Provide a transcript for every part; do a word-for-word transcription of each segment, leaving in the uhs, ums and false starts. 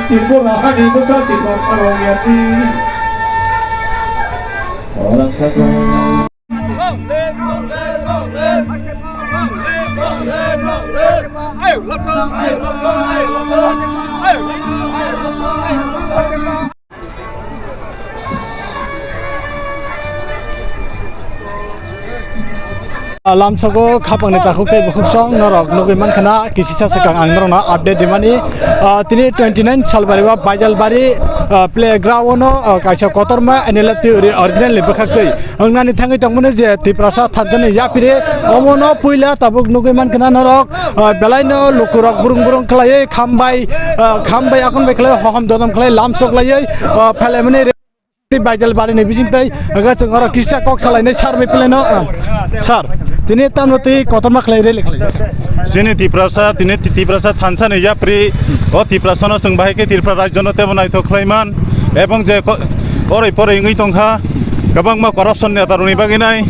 Tripura hani bwsa Tripura sarong ya di. Orang satu. Ah, lamsogo khapangni takhuk tei bukhuksong norok nugwi mankha na, kisisa swkang ang norokno update rimani. Ah, tini twenty nine salbari ba Baijalbari, ah, playground-o, ah, kaisa kotorma N L F T ori-, original ni bwkhak twi wngnani thangwi tongmani je Tiprasa thansa ni yapiri omono puila tabuk nugwi mankha na norok, ah, belaino lukurok burung burung khlaiwi khambai, ah, khambai akhon bai khlaiwi hohom dodom khlai lamsok laiwi, ah, phelaimani. Tei Baijalbari ni bising tei aga chwng oro kisa kok salainai sir bai pelaino, ah, sir, tini tamo tei kotorma khlai rally khlai. Chini Tiprasa, tini Ti-, Tiprasa thansa ni yapri, o Tiprasa no chwng bahai khe Tripura rajyo no tebo naithok khlai man, ebong je ko-, oroi poroi wngwi tongkha, kwbangma corruption neta rokni bagwi nai,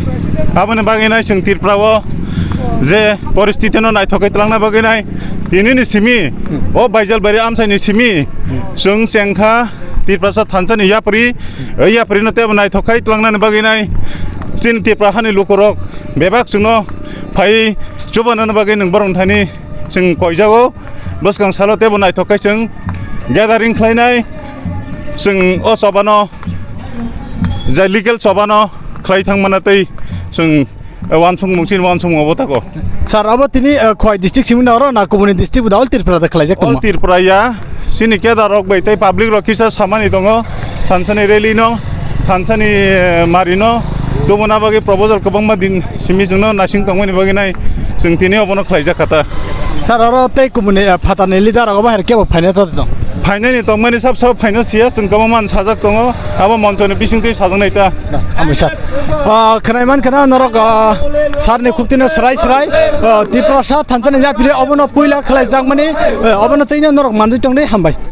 aboni bagwi nai chwng Tripura o je poristiti no naithok khe twlangna bagwi nai, tini ni simi, o Baijalbari amchai ni simi, chwng chengkha Tiprasa thansa ni yapri, O yapri no tebo naithok khai twlangnani bagwi nai chini Tripura hani lukurok bebak chwngno phai chubanani bagwi nwng borok thani chwng koijago. Bwskang salo tebo naithok khai chwng gathering khlainai, chwng o chobano je legal chobano khlai thangmana tei chwng Wansukmung chini wansukmung obo tako. Sir, abo tini, eh, Khowai district simi na oro na kubuni district bo da all Tripura da khlaijak tongma? All Tripura ya, chini kedar rok bai tei public rok kisa samani tongo, thansani rally no, thansani, eh, mari no, tubuna bagwi proposal kwbangma din simi chwngno nasing tongmani bagwi nai chwng tini obono khlaijak kha ta. Sir, oro tei kubuni, eh, phatarni leader rok obo hai kebo phaina tong? Phainani tongmani sab sab phaino siya chwng kwbangma sajak tongo, abo monchoni bisingtwi sajaknai ta. Hambai sir. Ah, khwnai man khna norok, ah, sir ni khuk tino srai srai, ah, Tiprasa thansa ni yapiri obono puila khlai jakmani, eh, obono tei norok manjui tongdi, hambai.